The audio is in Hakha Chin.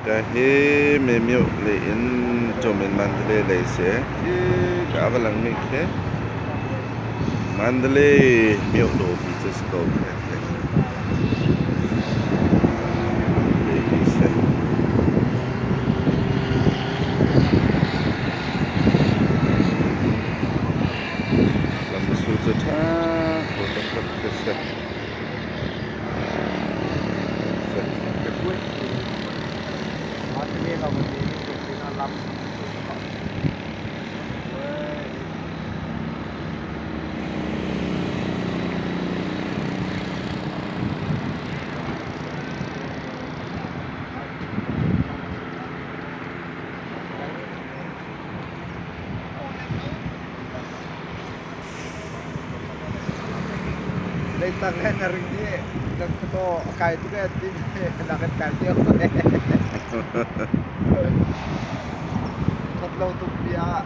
Ka hi Memioh lei in Tawmin Mandalay lei si. Hi ka va langmi khi Mandalay miohdaw pi cu si ko khi. Mandalay hi si. Lamsul cu ṭha kho taktak khi si. Leitang he na ring i na khuataw a kai tuk ee ti na kan kai cio. That lo tuk bia ah.